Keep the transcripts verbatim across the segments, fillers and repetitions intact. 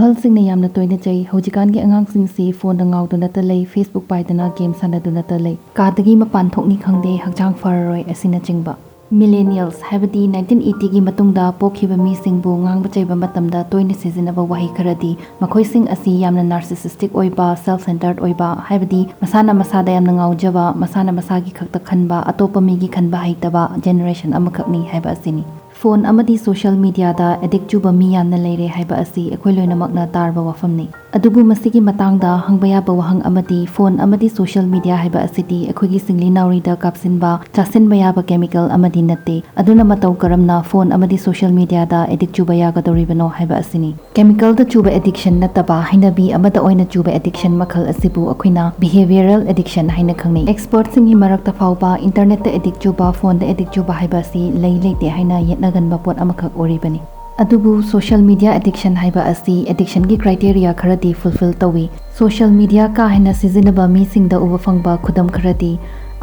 ꯑꯍꯜꯁꯤꯡꯅ ꯌꯥꯝꯅ ꯇꯣꯏꯅ ꯆꯩ꯫ ꯍꯧꯖꯤꯛꯀꯥꯟꯒꯤ ꯑꯉꯥꯡꯁꯤꯡꯁꯤ ꯐꯣꯟꯗ ꯉꯥꯎꯗꯨꯅꯇ ꯂꯩ, Facebook ꯄꯥꯏꯗꯅ, game ꯁꯥꯟꯅꯗꯨꯅꯇ ꯂꯩ꯫ ꯀꯥꯗꯒꯤ ꯃꯄꯥꯟ ꯊꯣꯛꯅꯤ ꯈꯪꯗꯦ, ꯍꯛꯆꯥꯡ ꯐꯔꯔꯣꯏ ꯑꯁꯤꯅꯆꯤꯡꯕ꯫ Millennials ꯍꯥꯏꯕꯗꯤ nineteen eighty ꯒꯤ ꯃꯇꯨꯡꯗ ꯄꯣꯛꯈꯤꯕ ꯃꯤꯁꯤꯡꯕꯨ ꯉꯥꯡꯕ ꯆꯩꯕ ꯃꯇꯝꯗ ꯇꯣꯏꯅ ꯁꯤꯖꯤꯟꯅꯕ ꯋꯥꯍꯩ ꯈꯔꯗꯤ, ꯃꯈꯣꯏꯁꯤꯡ ꯑꯁꯤ ꯌꯥꯝꯅ narcissistic ꯑꯣꯏꯕ, self centered ꯑꯣꯏꯕ, ꯍꯥꯏꯕꯗꯤ ꯃꯁꯥꯅ ꯃꯁꯥꯗ ꯌꯥꯝꯅ ꯉꯥꯎꯖꯕ, ꯃꯁꯥꯅ ꯃꯁꯥꯒꯤ ꯈꯛꯇ ꯈꯟꯕ, ꯑꯇꯣꯞꯄ ꯃꯤꯒꯤ ꯈꯟꯕ ꯍꯩꯇꯕ generation ꯑꯃꯈꯛꯅꯤ ꯍꯥꯏꯕ ꯑꯁꯤꯅꯤ꯫ ꯐꯣꯟ ꯑꯃꯗꯤ social media ꯗ addict ꯆꯨꯕ ꯃꯤ ꯌꯥꯝꯅ ꯂꯩꯔꯦ ꯍꯥꯏꯕ ꯑꯁꯤ ꯑꯩꯈꯣꯏ ꯂꯣꯏꯅꯃꯛꯅ ꯇꯥꯔꯕ ꯋꯥꯐꯝꯅꯤ꯫ ꯑꯗꯨꯕꯨ ꯃꯁꯤꯒꯤ ꯃꯇꯥꯡꯗ ꯍꯪꯕ ꯌꯥꯕ ꯋꯥꯍꯪ ꯑꯃꯗꯤ, ꯐꯣꯟ ꯑꯃꯗꯤ social media ꯍꯥꯏꯕ ꯑꯁꯤꯗꯤ ꯑꯩꯈꯣꯏꯒꯤ ꯁꯤꯡꯂꯤ ꯅꯥꯎꯔꯤꯗ ꯀꯥꯞꯁꯤꯟꯕ, ꯆꯥꯁꯤꯟꯕ ꯌꯥꯕ chemical ꯑꯃꯗꯤ ꯅꯠꯇꯦ꯫ ꯑꯗꯨꯅ ꯃꯇꯧ ꯀꯔꯝꯅ ꯐꯣꯟ ꯑꯃꯗꯤ social media ꯗ addict ꯆꯨꯕ ꯌꯥꯒꯗꯧꯔꯤꯕꯅꯣ ꯍꯥꯏꯕ ꯑꯁꯤꯅꯤ꯫ Chemical ꯗ ꯆꯨꯕ addiction ꯅꯠꯇꯕ, ꯍꯩꯅꯕꯤ ꯑꯃꯗ ꯑꯣꯏꯅ ꯆꯨꯕ addiction ꯃꯈꯜ ꯑꯁꯤꯕꯨ ꯑꯩꯈꯣꯏꯅ behavioral addiction ꯍꯥꯏꯅ ꯈꯪꯅꯩ꯫ Expert ꯁꯤꯡꯒꯤ ꯃꯔꯛꯇ ꯐꯥꯎꯕ internet ꯇ addict ꯆꯨꯕ, ꯐꯣꯟꯗ addict ꯆꯨꯕ ꯍꯥꯏꯕ ꯑꯁꯤ ꯂꯩ ꯂꯩꯇꯦ ꯍꯥꯏꯅ ꯌꯦꯠꯅꯒꯟꯕ ꯄꯣꯠ ꯑꯃꯈꯛ ꯑꯣꯏꯔꯤꯕꯅꯤ꯫ ꯑꯗꯨꯕꯨ social media addiction ꯍꯥꯏꯕ ꯑꯁꯤ addiction ꯒꯤ criteria ꯈꯔꯗꯤ fulfill ꯇꯧꯏ꯫ Social media ꯀꯥ ꯍꯦꯟꯅ ꯁꯤꯖꯤꯟꯅꯕ ꯃꯤꯁꯤꯡꯗ ꯎꯕ ꯐꯪꯕ ꯈꯨꯗꯝ ꯈꯔꯗꯤ,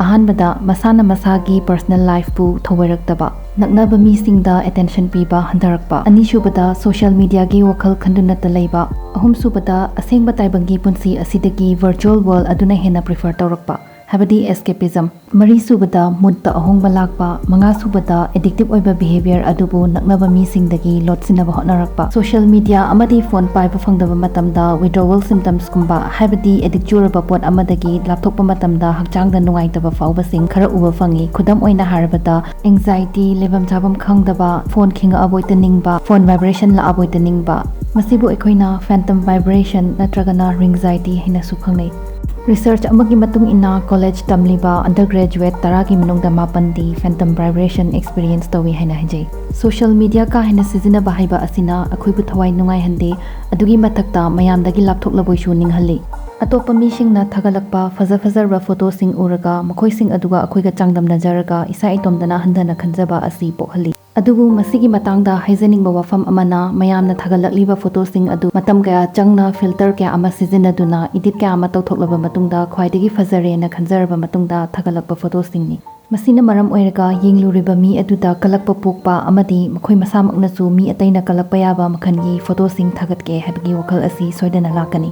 ꯑꯍꯥꯟꯕꯗ, ꯃꯁꯥꯅ ꯃꯁꯥꯒꯤ personal life ꯄꯨ ꯊꯧꯑꯣꯏꯔꯛꯇꯕ, ꯅꯛꯅꯕ ꯃꯤꯁꯤꯡꯗ attention ꯄꯤꯕ ꯍꯟꯊꯔꯛꯄ, ꯑꯅꯤꯁꯨꯕꯗ, social media ꯒꯤ ꯋꯥꯈꯜ ꯈꯟꯗꯨꯅꯇ ꯂꯩꯕ, ꯑꯍꯨꯝꯁꯨꯕꯗ, ꯑꯁꯦꯡꯕ ꯇꯥꯏꯕꯪꯒꯤ ꯄꯨꯟꯁꯤ ꯑꯁꯤꯗꯒꯤ virtual world ꯑꯗꯨꯅ ꯍꯦꯟꯅ prefer ꯇꯧꯔꯛꯄ, ꯍꯥꯏꯕꯗꯤ escapism, ꯃꯔꯤꯁꯨꯕꯗ, mood ꯇ ꯑꯍꯣꯡꯕ ꯂꯥꯛꯄ, ꯃꯉꯥꯁꯨꯕꯗ, addictive ꯑꯣꯏꯕ behaviour ꯑꯗꯨꯕꯨ ꯅꯛꯅꯕ ꯃꯤꯁꯤꯡꯗꯒꯤ ꯂꯣꯠꯁꯤꯟꯅꯕ ꯍꯣꯠꯅꯔꯛꯄ꯫ Social media ꯑꯃꯗꯤ ꯐꯣꯟ ꯄꯥꯏꯕ ꯐꯪꯗꯕ ꯃꯇꯝꯗ withdrawal symptoms ꯀꯨꯝꯕ, ꯍꯥꯏꯕꯗꯤ addict ꯆꯨꯔꯕ ꯄꯣꯠ ꯑꯃꯗꯒꯤ ꯂꯥꯞꯊꯣꯛꯄ ꯃꯇꯝꯗ ꯍꯛꯆꯥꯡꯗ ꯅꯨꯡꯉꯥꯏꯇꯕ ꯐꯥꯎꯕꯁꯤꯡ ꯈꯔ ꯎꯕ ꯐꯪꯏ꯫ ꯈꯨꯗꯝ ꯑꯣꯏꯅ ꯍꯥꯏꯔꯕꯗ, anxiety, ꯂꯩꯐꯝ ꯆꯥꯐꯝ ꯈꯪꯗꯕ, ꯐꯣꯟ ꯈꯤꯡꯉꯛꯑꯕꯣꯏꯗ ꯅꯤꯡꯕ, ꯐꯣꯟ vibration ꯂꯥꯛꯑꯕꯣꯏꯗ ꯅꯤꯡꯕ꯫ ꯃꯁꯤꯕꯨ ꯑꯩꯈꯣꯏꯅ phantom vibration ꯅꯠꯇ꯭ꯔꯒꯅ ringxiety ꯍꯥꯏꯅꯁꯨ ꯈꯪꯅꯩ꯫ Research ꯑꯃꯒꯤ ꯃꯇꯨꯡ ꯏꯟꯅ, college ꯇꯝꯂꯤꯕ undergraduate ꯇꯔꯥꯒꯤ ꯃꯅꯨꯡꯗ ꯃꯥꯄꯟꯗꯤ phantom vibration experience ꯇꯧꯏ ꯍꯥꯏꯅ ꯍꯥꯏꯖꯩ꯫ Social media ꯀꯥ ꯍꯦꯟꯅ ꯁꯤꯖꯤꯟꯅꯕ ꯍꯥꯏꯕ ꯑꯁꯤꯅ ꯑꯩꯈꯣꯏꯕꯨ ꯊꯋꯥꯏ ꯅꯨꯡꯉꯥꯏꯍꯟꯗꯦ꯫ ꯑꯗꯨꯒꯤ ꯃꯊꯛꯇ, ꯃꯌꯥꯝꯗꯒꯤ ꯂꯥꯞꯊꯣꯛꯂꯕꯣꯏꯁꯨ ꯅꯤꯡꯍꯜꯂꯤ꯫ ꯑꯇꯣꯞꯄ ꯃꯤꯁꯤꯡꯅ ꯊꯥꯒꯠꯂꯛꯄ ꯐꯖ ꯐꯖꯔꯕ photo ꯁꯤꯡ ꯎꯔꯒ, ꯃꯈꯣꯏꯁꯤꯡ ꯑꯗꯨꯒ ꯑꯩꯈꯣꯏꯒ ꯆꯥꯡꯗꯝꯅꯖꯔꯒ, ꯏꯁꯥ ꯏꯇꯣꯝꯇꯅ ꯍꯟꯊꯅ ꯈꯟꯖꯕ ꯑꯁꯤ ꯄꯣꯛꯍꯜꯂꯤ꯫ ꯑꯗꯨꯕꯨ ꯃꯁꯤꯒꯤ ꯃꯇꯥꯡꯗ ꯍꯥꯏꯖꯅꯤꯡꯕ ꯋꯥꯐꯝ ꯑꯃꯅ, ꯃꯌꯥꯝꯅ ꯊꯥꯒꯠꯂꯛꯂꯤꯕ photo ꯁꯤꯡ ꯑꯗꯨ ꯃꯇꯝ ꯀꯌꯥ ꯆꯪꯅ filter ꯀꯌꯥ ꯑꯃ ꯁꯤꯖꯤꯟꯅꯗꯨꯅ edit ꯀꯌꯥ ꯑꯃ ꯇꯧꯊꯣꯛꯂꯕ ꯃꯇꯨꯡꯗ ꯈ꯭ꯋꯥꯏꯗꯒꯤ ꯐꯖꯔꯦꯅ ꯈꯟꯖꯔꯕ ꯃꯇꯨꯡꯗ ꯊꯥꯒꯠꯂꯛꯄ photo ꯁꯤꯡꯅꯤ꯫ ꯃꯁꯤꯅ ꯃꯔꯝ ꯑꯣꯏꯔꯒ ꯌꯦꯡꯂꯨꯔꯤꯕ ꯃꯤ ꯑꯗꯨꯗ ꯀꯜꯂꯛꯄ ꯄꯣꯛꯄ ꯑꯃꯗꯤ ꯃꯈꯣꯏ ꯃꯁꯥꯃꯛꯅꯁꯨ ꯃꯤ ꯑꯇꯩꯅ ꯀꯜꯂꯛꯄ ꯌꯥꯕ ꯃꯈꯜꯒꯤ ꯐꯣꯇꯣꯁꯤꯡ ꯊꯥꯒꯠꯀꯦ ꯍꯥꯏꯕꯒꯤ ꯋꯥꯈꯜ ꯑꯁꯤ ꯁꯣꯏꯗꯅ ꯂꯥꯛꯀꯅꯤ꯫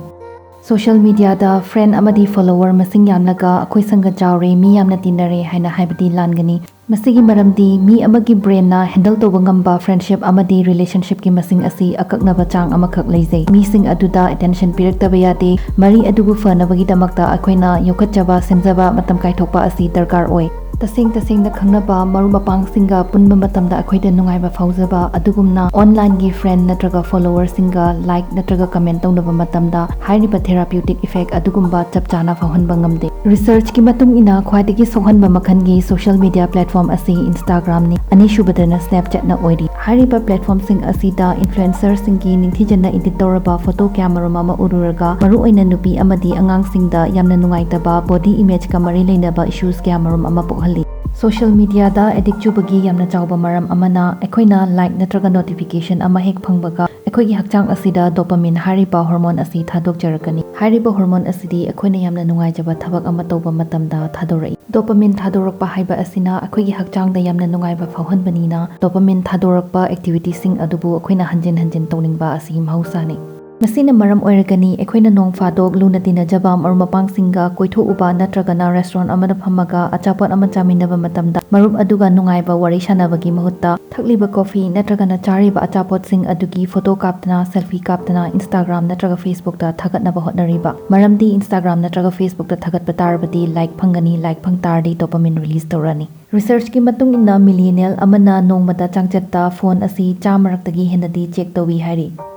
ꯁꯣꯁꯤꯌꯦꯜ ꯃꯤꯗꯤꯌꯥꯗ ꯐ꯭ꯔꯦꯟ ꯑꯃꯗꯤ ꯐꯣꯂꯣꯋꯔ ꯃꯁꯤꯡ ꯌꯥꯝꯂꯒ ꯑꯩꯈꯣꯏ ꯁꯪꯒ ꯆꯥꯎꯔꯦ, ꯃꯤ ꯌꯥꯝꯅ ꯇꯤꯟꯅꯔꯦ ꯍꯥꯏꯅ ꯍꯥꯏꯕꯗꯤ ꯂꯥꯟꯒꯅꯤ꯫ ꯃꯁꯤꯒꯤ ꯃꯔꯝꯗꯤ ꯃꯤ ꯑꯃꯒꯤ ꯕ꯭ꯔꯦꯟꯅ ꯍꯦꯟꯗꯜ ꯇꯧꯕ ꯉꯝꯕ ꯐ꯭ꯔꯦꯟꯗꯁꯤꯞ ꯑꯃꯗꯤ ꯔꯤꯂꯦꯁꯟꯁꯤꯞꯀꯤ ꯃꯁꯤꯡ ꯑꯁꯤ ꯑꯀꯛꯅꯕ ꯆꯥꯡ ꯑꯃꯈꯛ ꯂꯩꯖꯩ꯫ ꯃꯤꯁꯤꯡ ꯑꯗꯨꯗ ꯑꯦꯇꯦꯟꯁꯟ ꯄꯤꯔꯛꯇꯕ ꯌꯥꯗꯦ꯫ ꯃꯔꯤ ꯑꯗꯨꯕꯨ ꯐꯅꯕꯒꯤꯗꯃꯛꯇ ꯑꯩꯈꯣꯏꯅ ꯌꯣꯛꯈꯠꯆꯕ, ꯁꯦꯝꯖꯕ, ꯃꯇꯝ ꯀꯥꯏꯊꯣꯛꯄ ꯑꯁꯤ ꯗꯔꯀꯥꯔ ꯑꯣꯏ꯫ ꯇꯁꯦꯡ ꯇꯁꯦꯡꯅ ꯈꯪꯅꯕ ꯃꯔꯨꯞ ꯃꯄꯥꯡꯁꯤꯡꯒ ꯄꯨꯟꯕ ꯃꯇꯝꯗ ꯑꯩꯈꯣꯏꯗ ꯅꯨꯡꯉꯥꯏꯕ ꯐꯥꯎꯖꯕ ꯑꯗꯨꯒꯨꯝꯅ, ꯑꯣꯟꯂꯥꯏꯟꯒꯤ ꯐ꯭ꯔꯦꯟ ꯅꯠꯇ꯭ꯔꯒ ꯐꯣꯂꯣꯋꯔꯁꯤꯡꯒ ꯂꯥꯏꯛ ꯅꯠꯇ꯭ꯔꯒ ꯀꯃꯦꯟ ꯇꯧꯅꯕ ꯃꯇꯝꯗ ꯍꯥꯏꯔꯤꯕ ꯊꯦꯔꯥꯄ꯭ꯌꯨꯇꯤꯛ ꯏꯐꯦꯛ ꯑꯗꯨꯒꯨꯝꯕ ꯆꯞ ꯆꯥꯅ ꯐꯥꯎꯍꯟꯕ ꯉꯝꯗꯦ꯫ ꯔꯤꯁꯔꯆꯀꯤ ꯃꯇꯨꯡ ꯏꯟꯅ ꯈ꯭ꯋꯥꯏꯗꯒꯤ ꯁꯣꯛꯍꯟꯕ ꯃꯈꯜꯒꯤ ꯁꯣꯁꯤꯌꯦꯜ ꯃꯤꯗꯤꯌꯥ ꯄ꯭ꯂꯦꯠꯐꯣꯔꯝ ꯑꯁꯤ Instagram-ꯅꯤ, ꯑꯅꯤꯁꯨꯕꯗꯅ Snapchat-ꯅ ꯑꯣꯏꯔꯤ꯫ ꯍꯥꯏꯔꯤꯕ ꯄ꯭ꯂꯦꯠꯐꯣꯔꯝꯁꯤꯡ ꯑꯁꯤꯗ ꯏꯟꯐ꯭ꯂꯨꯑꯦꯟꯁꯔꯁꯤꯡꯒꯤ ꯅꯤꯡꯊꯤꯖꯅ ꯏꯗꯤꯠ ꯇꯧꯔꯕ ꯐꯣꯇꯣ ꯀꯌꯥꯃꯔꯨꯝ ꯑꯃ ꯎꯔꯨꯔꯒ, ꯃꯔꯨꯑꯣꯏꯅ ꯅꯨꯄꯤ ꯑꯃꯗꯤ ꯑꯉꯥꯡꯁꯤꯡꯗ ꯌꯥꯝꯅ ꯅꯨꯡꯉꯥꯏꯇꯕ ꯕꯣꯗꯤ ꯏꯃꯦꯖꯀ ꯃꯔꯤ ꯂꯩꯅꯕ ꯏꯁꯨꯁ ꯀꯌꯥꯃꯔꯨꯝ ꯑꯃ ꯄꯣꯛꯍꯜꯂꯤ꯫ ꯁꯣꯁꯤꯌꯦꯜ ꯃꯤꯗꯤꯌꯥꯗ ꯑꯦꯗꯤꯛ ꯆꯨꯕꯒꯤ ꯌꯥꯝꯅ ꯆꯥꯎꯕ ꯃꯔꯝ ꯑꯃꯅ, ꯑꯩꯈꯣꯏꯅ ꯂꯥꯏꯛ ꯅꯠꯇ꯭ꯔꯒ ꯅꯣꯇꯤꯐꯤꯀꯦꯁꯟ ꯑꯃ ꯍꯦꯛ ꯐꯪꯕꯒ ꯑꯩꯈꯣꯏꯒꯤ ꯍꯛꯆꯥꯡ ꯑꯁꯤꯗ ꯗꯣꯄꯥꯃꯤꯟ ꯍꯥꯏꯔꯤꯕ ꯍꯣꯔꯃꯣꯟ ꯑꯁꯤ ꯊꯥꯗꯣꯛꯆꯔꯛꯀꯅꯤ꯫ ꯍꯥꯏꯔꯤꯕ ꯍꯣꯔꯃꯣꯟ ꯑꯁꯤꯗꯤ ꯑꯩꯈꯣꯏꯅ ꯌꯥꯝꯅ ꯅꯨꯡꯉꯥꯏꯖꯕ ꯊꯕꯛ ꯑꯃ ꯇꯧꯕ ꯃꯇꯝꯗ ꯊꯥꯗꯣꯔꯛꯏ꯫ ꯗꯣꯄꯥꯃꯤꯟ ꯊꯥꯗꯣꯔꯛꯄ ꯍꯥꯏꯕ ꯑꯁꯤꯅ ꯑꯩꯈꯣꯏꯒꯤ ꯍꯛꯆꯥꯡꯗ ꯌꯥꯝꯅ ꯅꯨꯡꯉꯥꯏꯕ ꯐꯥꯎꯍꯟꯕꯅꯤꯅ, ꯗꯣꯄꯥꯃꯤꯟ ꯊꯥꯗꯣꯔꯛꯄ ꯑꯦꯛꯇꯤꯚꯤꯇꯤꯁꯤꯡ ꯑꯗꯨꯕꯨ ꯑꯩꯈꯣꯏꯅ ꯍꯟꯖꯤꯟ ꯍꯟꯖꯤꯟ ꯇꯧꯅꯤꯡꯕ ꯑꯁꯤ ꯃꯍꯧꯁꯥꯅꯤ꯫ ꯃꯁꯤꯅ ꯃꯔꯝ ꯑꯣꯏꯔꯒꯅꯤ ꯑꯩꯈꯣꯏꯅ ꯅꯣꯡ ꯐꯥꯗꯣꯛ ꯂꯨꯅ ꯇꯤꯟꯅꯖꯕ ꯃꯔꯨꯞ ꯃꯄꯥꯡꯁꯤꯡꯒ ꯀꯣꯏꯊꯣꯛꯎꯕ ꯅꯠꯇ꯭ꯔꯒꯅ ꯔꯦꯁꯇꯨꯔꯦꯟꯠ ꯑꯃꯗ ꯐꯝꯃꯒ ꯑꯆꯥꯄꯣꯠ ꯑꯃ ꯆꯥꯃꯤꯟꯅꯕ ꯃꯇꯝꯗ ꯃꯔꯨꯞ ꯑꯗꯨꯒ ꯅꯨꯡꯉꯥꯏꯕ ꯋꯥꯔꯤ ꯁꯥꯟꯅꯕꯒꯤ ꯃꯍꯨꯠꯇ ꯊꯛꯂꯤꯕ ꯀꯣꯐꯤ ꯅꯠꯇ꯭ꯔꯒꯅ ꯆꯥꯔꯤꯕ ꯑꯆꯥꯄꯣꯠꯁꯤꯡ ꯑꯗꯨꯒꯤ ꯐꯣꯇꯣ ꯀꯥꯞꯇꯅ, ꯁꯦꯜꯐꯤ ꯀꯥꯞꯇꯅ Instagram ꯅꯠꯇ꯭ꯔꯒ Facebook-ꯇ ꯊꯥꯒꯠꯅꯕ ꯍꯣꯠꯅꯔꯤꯕ꯫ ꯃꯔꯝꯗꯤ Instagram ꯅꯠꯇ꯭ꯔꯒ Facebook-ꯇ ꯊꯥꯒꯠꯄ ꯇꯥꯔꯕꯗꯤ ꯂꯥꯏꯛ ꯐꯪꯒꯅꯤ, ꯂꯥꯏꯛ ꯐꯪ ꯇꯥꯔꯗꯤ ꯗꯣꯄꯥꯃꯤꯟ ꯔꯤꯂꯤꯖ ꯇꯧꯔꯛꯑꯅꯤ꯫ ꯔꯤꯁꯔꯆꯀꯤ ꯃꯇꯨꯡ ꯏꯟꯅ, ꯃꯤꯂꯤꯅꯤꯌꯦꯜ ꯑꯃꯅ ꯅꯣꯡꯃꯗ ꯆꯥꯡꯆꯠꯇ ꯐꯣꯟ ꯑꯁꯤ ꯆꯥꯝꯃꯔꯛꯇꯒꯤ ꯍꯦꯟꯅꯗꯤ ꯆꯦꯛ ꯇꯧꯏ ꯍꯥꯏꯔꯤ꯫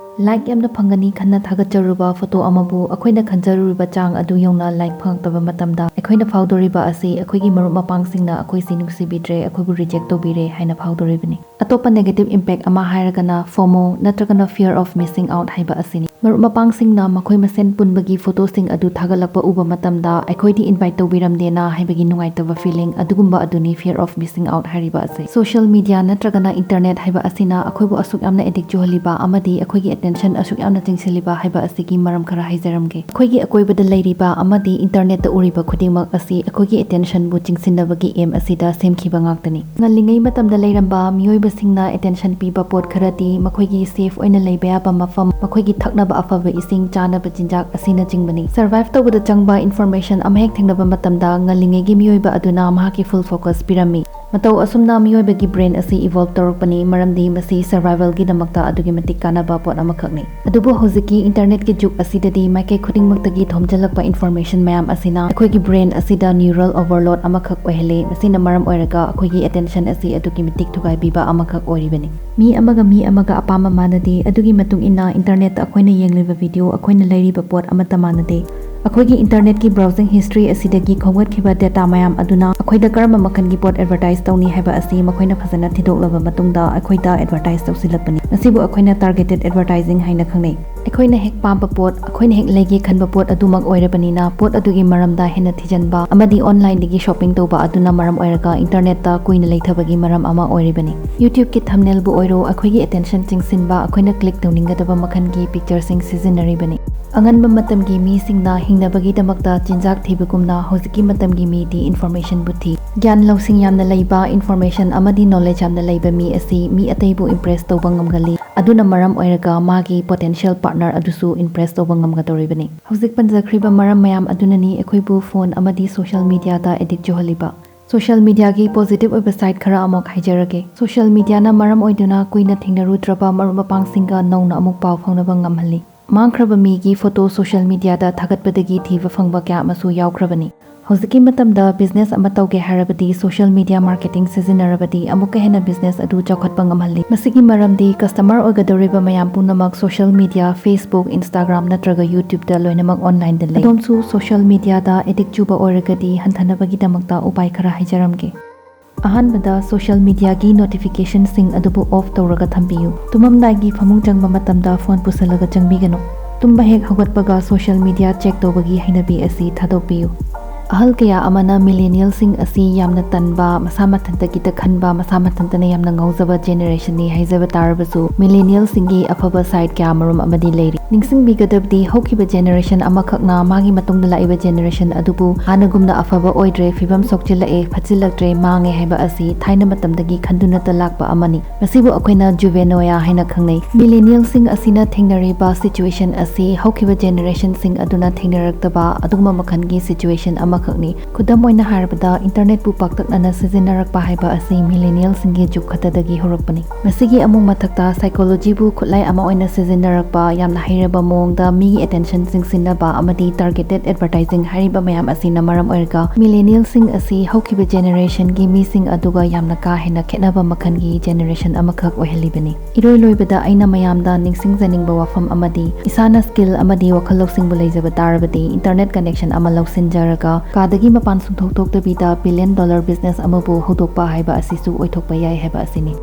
ꯂꯥꯏꯛ ꯌꯥꯝꯅ ꯐꯪꯒꯅꯤ ꯈꯟꯅ ꯊꯥꯒꯠꯆꯔꯨꯕ ꯐꯣꯇꯣ ꯑꯃꯕꯨ ꯑꯩꯈꯣꯏꯅ ꯈꯟꯖꯔꯨꯔꯤꯕ ꯆꯥꯡ ꯑꯗꯨ ꯌꯧꯅ ꯂꯥꯏꯛ ꯐꯪꯉꯛꯇꯕ ꯃꯇꯝꯗ, ꯑꯩꯈꯣꯏꯅ ꯐꯥꯎꯗꯣꯔꯤꯕ ꯑꯁꯤ ꯑꯩꯈꯣꯏꯒꯤ ꯃꯔꯨꯞ ꯃꯄꯥꯡꯁꯤꯡꯅ ꯑꯩꯈꯣꯏꯁꯤ ꯅꯨꯡꯁꯤꯕꯤꯗ꯭ꯔꯦ, ꯑꯩꯈꯣꯏꯕꯨ ꯔꯤꯖꯦꯛ ꯇꯧꯕꯤꯔꯦ ꯍꯥꯏꯅ ꯐꯥꯎꯗꯣꯔꯤꯕꯅꯤ꯫ ꯑꯇꯣꯞꯄ ꯅꯦꯒꯦꯇꯤꯚ ꯏꯝꯄꯦꯛ ꯑꯃ ꯍꯥꯏꯔꯒꯅ FOMO ꯅꯠꯇ꯭ꯔꯒꯅ Fear of Missing Out ꯍꯥꯏꯕ ꯑꯁꯤꯅꯤ꯫ ꯃꯔꯨꯞ ꯃꯄꯥꯡꯁꯤꯡꯅ ꯃꯈꯣꯏ ꯃꯁꯦꯟ ꯄꯨꯟꯕꯒꯤ ꯐꯣꯇꯣꯁꯤꯡ ꯑꯗꯨ ꯊꯥꯒꯠꯂꯛꯄ ꯎꯕ ꯃꯇꯝꯗ ꯑꯩꯈꯣꯏꯗꯤ ꯏꯟꯚꯥꯏꯠ ꯇꯧꯕꯤꯔꯝꯗꯦꯅ ꯍꯥꯏꯕꯒꯤ ꯅꯨꯡꯉꯥꯏꯇꯕ ꯐꯤꯂꯤꯡ ꯑꯗꯨꯒꯨꯝꯕ ꯑꯗꯨꯅꯤ fear of missing out ꯍꯥꯏꯔꯤꯕ ꯑꯁꯤ꯫ ꯁꯣꯁꯤꯌꯦꯜ ꯃꯤꯗꯤꯌꯥ ꯅꯠꯇ꯭ꯔꯒꯅ ꯏꯟꯇꯔꯅꯦꯠ ꯍꯥꯏꯕ ꯑꯁꯤꯅ ꯑꯩꯈꯣꯏꯕꯨ ꯑꯁꯨꯛ ꯌꯥꯝꯅ ꯑꯦꯗꯤꯛ ꯆꯨꯍꯜꯂꯤꯕ ꯑꯃꯗꯤ ꯑꯩꯈꯣꯏꯒꯤ ꯑꯦꯇꯦꯟꯁꯟ ꯑꯁꯨꯛ ꯌꯥꯝꯅ ꯆꯤꯡꯁꯤꯜꯂꯤꯕ ꯍꯥꯏꯕ ꯑꯁꯤꯒꯤ ꯃꯔꯝ ꯈꯔ ꯍꯥꯏꯖꯔꯝꯒꯦ꯫ ꯑꯩꯈꯣꯏꯒꯤ ꯑꯀꯣꯏꯕꯗ ꯂꯩꯔꯤꯕ ꯑꯃꯗꯤ ꯏꯟꯇꯔꯅꯦꯠꯇ ꯎꯔꯤꯕ ꯈꯨꯗꯤꯡꯃꯛ ꯑꯁꯤ ꯑꯩꯈꯣꯏꯒꯤ ꯑꯦꯇꯦꯟꯁꯟꯕꯨ ꯆꯤꯡꯁꯤꯟꯅꯕꯒꯤ ꯑꯦꯝ ꯑꯁꯤꯗ ꯁꯦꯝꯈꯤꯕ ꯉꯥꯛꯇꯅꯤ꯫ ꯉꯜꯂꯤꯉꯩ ꯃꯇꯝꯗ ꯂꯩꯔꯝꯕ ꯃꯤꯑꯣꯏꯕꯁꯤꯡꯅ ꯑꯦꯇꯦꯟꯁꯟ ꯄꯤꯕ ꯄꯣꯠ ꯈꯔꯗꯤ ꯃꯈꯣꯏꯒꯤ ꯁꯦꯐ ꯑꯣꯏꯅ ꯂꯩꯕ ꯌꯥꯕ ꯃꯐꯝ, ꯃꯈꯣꯏꯒꯤ ꯊꯛꯅꯕ ꯑꯐꯕ ꯏꯁꯤꯡ, ꯆꯥꯅꯕ ꯆꯤꯟꯖꯥꯛ ꯑꯁꯤꯅꯆꯤꯡꯕꯅꯤ꯫ ꯁꯔꯚꯥꯏꯚ ꯇꯧꯕꯗ ꯆꯪꯕ ꯏꯟꯐꯣꯔꯃꯦꯁꯟ ꯑꯃ ꯍꯦꯛ ꯊꯦꯡꯅꯕ ꯃꯇꯝꯗ ꯉꯜꯂꯤꯉꯩꯒꯤ ꯃꯤꯑꯣꯏꯕ ꯑꯗꯨꯅ ꯃꯍꯥꯛꯀꯤ ꯐꯨꯜ ꯐꯣꯀꯁ ꯄꯤꯔꯝꯃꯤ꯫ ꯃꯇꯧ ꯑꯁꯨꯝꯅ ꯃꯤꯑꯣꯏꯕꯒꯤ ꯕ꯭ꯔꯦꯟ ꯑꯁꯤ ꯏꯚꯣꯜꯕ ꯇꯧꯔꯛꯄꯅꯤ, ꯃꯔꯝꯗꯤ ꯃꯁꯤ ꯁꯔꯚꯥꯏꯚꯜꯒꯤꯗꯃꯛꯇ ꯑꯗꯨꯛꯀꯤ ꯃꯇꯤꯛ ꯀꯥꯟꯅꯕ ꯄꯣꯠ ꯑꯃꯈꯛꯅꯤ꯫ ꯑꯗꯨꯕꯨ ꯍꯧꯖꯤꯛꯀꯤ ꯏꯟꯇꯔꯅꯦꯠꯀꯤ ꯖꯨꯒ ꯑꯁꯤꯗꯗꯤ ꯃꯥꯏꯀꯩ ꯈꯨꯗꯤꯡꯃꯛꯇꯒꯤ ꯊꯣꯝꯖꯤꯜꯂꯛꯄ ꯏꯟꯐꯣꯔꯃꯦꯁꯟ ꯃꯌꯥꯝ ꯑꯁꯤꯅ ꯑꯩꯈꯣꯏꯒꯤ ꯕ꯭ꯔꯦꯟ ꯑꯁꯤꯗ ꯅ꯭ꯌꯨꯔꯜ ꯑꯣꯚꯔꯂꯣꯗ ꯑꯃꯈꯛ ꯑꯣꯏꯍꯜꯂꯤ꯫ ꯃꯁꯤꯅ ꯃꯔꯝ ꯑꯣꯏꯔꯒ ꯑꯩꯈꯣꯏꯒꯤ ꯑꯦꯇꯦꯟꯁꯟ ꯑꯁꯤ ꯑꯗꯨꯛꯀꯤ ꯃꯇꯤꯛ ꯊꯨꯒꯥꯏꯕꯤꯕ ꯑꯃꯈꯛ ꯑꯣꯏꯔꯤꯕꯅꯤ꯫ ꯃꯤ ꯑꯃꯒ ꯃꯤ ꯑꯃꯒ ꯑꯄꯥꯝꯕ ꯃꯥꯟꯅꯗꯦ꯫ ꯑꯗꯨꯒꯤ ꯃꯇꯨꯡ ꯏꯟꯅ ꯏꯟꯇꯔꯅꯦꯠꯇ ꯑꯩꯈꯣꯏꯅ ꯌꯦꯡꯂꯤꯕ ꯚꯤꯗꯤꯑꯣ, ꯑꯩꯈꯣꯏꯅ ꯂꯩꯔꯤꯕ ꯄꯣꯠ ꯑꯃꯠꯇ ꯃꯥꯟꯅꯗꯦ꯫ ꯑꯩꯈꯣꯏꯒꯤ ꯏꯟꯇꯔꯅꯦꯠꯀꯤ ꯕ꯭ꯔꯥꯎꯖꯤꯡ ꯍꯤꯁꯇ꯭ꯔꯤ ꯑꯁꯤꯗꯒꯤ ꯈꯣꯝꯒꯠꯈꯤꯕ ꯗꯦꯇꯥ ꯃꯌꯥꯝ ꯑꯗꯨꯅ ꯑꯩꯈꯣꯏꯗ ꯀꯔꯝꯕ ꯃꯈꯜꯒꯤ ꯄꯣꯠ ꯑꯦꯗꯚꯔꯇꯥꯏꯖ ꯇꯧꯅꯤ ꯍꯥꯏꯕ ꯑꯁꯤ ꯃꯈꯣꯏꯅ ꯐꯖꯅ ꯊꯤꯗꯣꯛꯂꯕ ꯃꯇꯨꯡꯗ ꯑꯩꯈꯣꯏꯗ ꯑꯦꯗꯚꯔꯇꯥꯏꯖ ꯇꯧꯁꯤꯜꯂꯛꯄꯅꯤ꯫ ꯃꯁꯤꯕꯨ ꯑꯩꯈꯣꯏꯅ ꯇꯥꯔꯒꯦꯇꯦꯗ ꯑꯦꯗꯚꯔꯇꯥꯏꯖꯤꯡ ꯍꯥꯏꯅ ꯈꯪꯅꯩ꯫ ꯑꯩꯈꯣꯏꯅ ꯍꯦꯛ ꯄꯥꯝꯕ ꯄꯣꯠ, ꯑꯩꯈꯣꯏꯅ ꯍꯦꯛ ꯂꯩꯒꯦ ꯈꯟꯕ ꯄꯣꯠ ꯑꯗꯨꯃꯛ ꯑꯣꯏꯔꯕꯅꯤꯅ, ꯄꯣꯠ ꯑꯗꯨꯒꯤ ꯃꯔꯝꯗ ꯍꯦꯟꯅ ꯊꯤꯖꯤꯟꯕ ꯑꯃꯗꯤ ꯑꯣꯟꯂꯥꯏꯟꯗꯒꯤ ꯁꯣꯄꯤꯡ ꯇꯧꯕ ꯑꯗꯨꯅ ꯃꯔꯝ ꯑꯣꯏꯔꯒ ꯏꯟꯇꯔꯅꯦꯠꯇ ꯀꯨꯏꯅ ꯂꯩꯊꯕꯒꯤ ꯃꯔꯝ ꯑꯃ ꯑꯣꯏꯔꯤꯕꯅꯤ꯫ YouTubeꯀꯤ ꯊꯝꯅꯦꯜꯕꯨ ꯑꯣꯏꯔꯣ, ꯑꯩꯈꯣꯏꯒꯤ ꯑꯦꯇꯦꯟꯁꯟ ꯆꯤꯡꯁꯤꯟꯕ, ꯑꯩꯈꯣꯏꯅ ꯀ꯭ꯂꯤꯛ ꯇꯧꯅꯤꯡꯒꯗꯕ ꯃꯈꯜꯒꯤ ꯄꯤꯛꯆꯔꯁꯤꯡ ꯁꯤꯖꯤꯟꯅꯔꯤꯕꯅꯤ꯫ ꯑꯉꯟꯕ ꯃꯇꯝꯒꯤ ꯃꯤꯁꯤꯡꯅ ꯍꯤꯡꯅꯕꯒꯤꯗꯃꯛꯇ ꯆꯤꯟꯖꯥꯛ ꯊꯤꯕꯒꯨꯝꯅ, ꯍꯧꯖꯤꯛꯀꯤ ꯃꯇꯝꯒꯤ ꯃꯤꯗꯤ ꯏꯟꯐꯣꯔꯃꯦꯁꯟꯕꯨ ꯊꯤ꯫ ꯒ꯭ꯌꯥꯟ ꯂꯧꯁꯤꯡ ꯌꯥꯝꯅ ꯂꯩꯕ, ꯏꯟꯐꯣꯔꯃꯦꯁꯟ ꯑꯃꯗꯤ ꯅꯣꯂꯦꯖ ꯌꯥꯝꯅ ꯂꯩꯕ ꯃꯤ ꯑꯁꯤ ꯃꯤ ꯑꯇꯩꯕꯨ ꯏꯝꯄ꯭ꯔꯦꯁ ꯇꯧꯕ ꯉꯝꯒꯜꯂꯤ꯫ ꯑꯗꯨꯅ ꯃꯔꯝ ꯑꯣꯏꯔꯒ ꯃꯥꯒꯤ ꯄꯣꯇꯦꯟꯁꯤꯌꯦꯜ ꯄꯥꯔꯠꯅꯔ ꯑꯗꯨꯁꯨ ꯏꯝꯄ꯭ꯔꯦꯁ ꯇꯧꯕ ꯉꯝꯒꯗꯧꯔꯤꯕꯅꯤ꯫ ꯍꯧꯖꯤꯛ ꯄꯟꯖꯈ꯭ꯔꯤꯕ ꯃꯔꯝ ꯃꯌꯥꯝ ꯑꯗꯨꯅꯅꯤ ꯑꯩꯈꯣꯏꯕꯨ ꯐꯣꯟ ꯑꯃꯗꯤ ꯁꯣꯁꯤꯌꯦꯜ ꯃꯤꯗꯤꯌꯥꯗ ꯑꯦꯗꯤꯛ ꯆꯨꯍꯜꯂꯤꯕ꯫ ꯁꯣꯁꯤꯌꯦꯜ ꯃꯤꯗꯤꯌꯥꯒꯤ ꯄꯣꯖꯤꯇꯤꯚ ꯑꯣꯏꯕ ꯁꯥꯏꯠ ꯈꯔ ꯑꯃꯨꯛ ꯍꯥꯏꯖꯔꯒꯦ꯫ ꯁꯣꯁꯤꯌꯦꯜ ꯃꯤꯗꯤꯌꯥꯅ ꯃꯔꯝ ꯑꯣꯏꯗꯨꯅ ꯀꯨꯏꯅ ꯊꯦꯡꯅꯔꯨꯗ꯭ꯔꯕ ꯃꯔꯨꯞ ꯃꯄꯥꯡꯁꯤꯡꯒ ꯅꯧꯅ ꯑꯃꯨꯛ ꯄꯥꯎ ꯐꯥꯎꯅꯕ ꯉꯝꯍꯜꯂꯤ꯫ ꯃꯥꯡꯈ꯭ꯔꯕ ꯃꯤꯒꯤ ꯐꯣꯇꯣ ꯁꯣꯁꯤꯌꯦꯜ ꯃꯤꯗꯤꯌꯥꯗ ꯊꯥꯒꯠꯄꯗꯒꯤ ꯊꯤꯕ ꯐꯪꯕ ꯀꯌꯥ ꯑꯃꯁꯨ ꯌꯥꯎꯈ꯭ꯔꯕꯅꯤ꯫ ꯍꯧꯖꯤꯛꯀꯤ ꯃꯇꯝꯗ ꯕꯤꯖꯤꯅꯦꯁ ꯑꯃ ꯇꯧꯒꯦ ꯍꯥꯏꯔꯕꯗꯤ ꯁꯣꯁꯤꯌꯦꯜ ꯃꯤꯗꯤꯌꯥ ꯃꯥꯔꯀꯦꯇꯤꯡ ꯁꯤꯖꯤꯟꯅꯔꯕꯗꯤ ꯑꯃꯨꯛꯀ ꯍꯦꯟꯅ ꯕꯤꯖꯤꯅꯦꯁ ꯑꯗꯨ ꯆꯥꯎꯈꯠꯄ ꯉꯝꯍꯜꯂꯤ꯫ ꯃꯁꯤꯒꯤ ꯃꯔꯝꯗꯤ ꯀꯁꯇꯃꯔ ꯑꯣꯏꯒꯗꯧꯔꯤꯕ ꯃꯌꯥꯝ ꯄꯨꯝꯅꯃꯛ ꯁꯣꯁꯤꯌꯦꯜ ꯃꯤꯗꯤꯌꯥ, Facebook, Instagram ꯅꯠꯇ꯭ꯔꯒ YouTubeꯇ ꯂꯣꯏꯅꯃꯛ ꯑꯣꯟꯂꯥꯏꯟꯗ ꯂꯩ꯫ ꯑꯗꯣꯝꯁꯨ ꯁꯣꯁꯤꯌꯦꯜ ꯃꯤꯗꯤꯌꯥꯗ ꯑꯦꯗꯤꯛ ꯆꯨꯕ ꯑꯣꯏꯔꯒꯗꯤ ꯍꯟꯊꯅꯕꯒꯤꯗꯃꯛꯇ ꯎꯄꯥꯏ ꯈꯔ ꯍꯥꯏꯖꯔꯝꯒꯦ꯫ ꯑꯍꯥꯟꯕꯗ, social mediaꯒꯤ notificationꯁꯤꯡ ꯑꯗꯨꯕꯨ off ꯇꯧꯔꯒ ꯊꯝꯕꯤꯌꯨ꯫ ꯇꯨꯝꯃꯝꯗꯥꯏꯒꯤ ꯐꯃꯨꯡ ꯆꯪꯕ ꯃꯇꯝꯗ phone ꯄꯨꯁꯜꯂꯒ ꯆꯪꯕꯤꯒꯅꯨ꯫ ꯇꯨꯝꯕ ꯍꯦꯛ ꯍꯧꯒꯠꯄꯒ social media check ꯇꯧꯕꯒꯤ ꯍꯩꯅꯕꯤ ꯑꯁꯤ ꯊꯥꯗꯣꯛꯄꯤꯌꯨ꯫ ꯑꯍꯜ ꯀꯌꯥ ꯑꯃꯅ millennialꯁꯤꯡ ꯑꯁꯤ ꯌꯥꯝꯅ ꯇꯟꯕ, ꯃꯁꯥ ꯃꯊꯟꯇꯒꯤꯇ ꯈꯟꯕ, ꯃꯁꯥ ꯃꯊꯟꯇꯅ ꯌꯥꯝꯅ ꯉꯥꯎꯖꯕ generationꯅꯤ ꯍꯥꯏꯖꯕ ꯇꯥꯔꯕꯁꯨ, millennialꯁꯤꯡꯒꯤ ꯑꯐꯕ side ꯀꯌꯥ ꯃꯔꯨꯝ ꯑꯃꯗꯤ ꯂꯩꯔꯤ꯫ ꯅꯤꯡꯁꯤꯡꯕꯤꯒꯗꯕꯗꯤ, ꯍꯧꯈꯤꯕ generation ꯑꯃꯈꯛꯅ ꯃꯥꯒꯤ ꯃꯇꯨꯡꯗ ꯂꯥꯛꯏꯕ generation ꯑꯗꯨꯕꯨ ꯍꯥꯟꯅꯒꯨꯝꯅ ꯑꯐꯕ ꯑꯣꯏꯗ꯭ꯔꯦ, ꯐꯤꯕꯝ ꯁꯣꯛꯆꯤꯜꯂꯛꯑꯦ, ꯐꯠꯆꯤꯜꯂꯛꯇ꯭ꯔꯦ, ꯃꯥꯡꯉꯦ ꯍꯥꯏꯕ ꯑꯁꯤ ꯊꯥꯏꯅ ꯃꯇꯝꯗꯒꯤ ꯈꯟꯗꯨꯅꯇ ꯂꯥꯛꯄ ꯑꯃꯅꯤ꯫ ꯃꯁꯤꯕꯨ ꯑꯩꯈꯣꯏꯅ Juvennoia ꯍꯥꯏꯅ ꯈꯪꯅꯩ꯫ Millennialꯁꯤꯡ ꯑꯁꯤꯅ ꯊꯦꯡꯅꯔꯤꯕ situationꯁꯤꯡ ꯑꯁꯤ ꯍꯧꯈꯤꯕ generationꯁꯤꯡ ꯑꯗꯨꯅ ꯊꯦꯡꯅꯔꯛꯇꯕ ꯑꯗꯨꯒꯨꯝꯕ ꯃꯈꯜꯒꯤ situation ꯑꯃꯈꯛꯅꯤ꯫ ꯈꯨꯗꯝ ꯑꯣꯏꯅ ꯍꯥꯏꯔꯕꯗ, internetꯄꯨ ꯄꯥꯛꯇꯛꯅꯅ ꯁꯤꯖꯤꯟꯅꯔꯛꯄ ꯍꯥꯏꯕ ꯑꯁꯤ millennialꯁꯤꯡꯒꯤ ꯖꯨꯒ ꯈꯛꯇꯗꯒꯤ ꯍꯧꯔꯛꯄꯅꯤ꯫ ꯃꯁꯤꯒꯤ ꯑꯃꯨꯛ ꯃꯊꯛꯇ, psychologyꯕꯨ ꯈꯨꯠꯂꯥꯏ ꯑꯃ ꯑꯣꯏꯅ ꯁꯤꯖꯤꯟꯅꯔꯛꯄ, ꯌꯥꯝꯅ ꯍꯩꯔꯕ ꯃꯑꯣꯡꯗ ꯃꯤꯒꯤ attention ꯆꯤꯡꯁꯤꯟꯅꯕ ꯑꯃꯗꯤ targeted advertising ꯍꯥꯏꯔꯤꯕ ꯃꯌꯥꯝ ꯑꯁꯤꯅ ꯃꯔꯝ ꯑꯣꯏꯔꯒ, millennialꯁꯤꯡ ꯑꯁꯤ ꯍꯧꯈꯤꯕ generationꯒꯤ ꯃꯤꯁꯤꯡ ꯑꯗꯨꯒ ꯌꯥꯝꯅ ꯀꯥ ꯍꯦꯟꯅ ꯈꯦꯠꯅꯕ ꯃꯈꯜꯒꯤ generation ꯑꯃꯈꯛ ꯑꯣꯏꯍꯜꯂꯤꯕꯅꯤ꯫ ꯏꯔꯣꯏ ꯂꯣꯏꯕꯗ, ꯑꯩꯅ ꯃꯌꯥꯝꯗ ꯅꯤꯡꯁꯤꯡꯖꯅꯤꯡꯕ ꯋꯥꯐꯝ ꯑꯃꯗꯤ, ꯏꯁꯥꯅ skill ꯑꯃꯗꯤ ꯋꯥꯈꯜ ꯂꯧꯁꯤꯡꯕꯨ ꯂꯩꯖꯕ ꯇꯥꯔꯕꯗꯤ, internet connection ꯑꯃ ꯂꯧꯁꯤꯟꯖꯔꯒ, ꯀꯥꯗꯒꯤ ꯃꯄꯥꯟ ꯁꯨꯡꯊꯣꯛ ꯊꯣꯛꯇꯕꯤꯗ billion dollar business ꯑꯃꯕꯨ ꯍꯧꯗꯣꯛꯄ ꯍꯥꯏꯕ ꯑꯁꯤꯁꯨ ꯑꯣꯏꯊꯣꯛꯄ ꯌꯥꯏ ꯍꯥꯏꯕ ꯑꯁꯤꯅꯤ꯫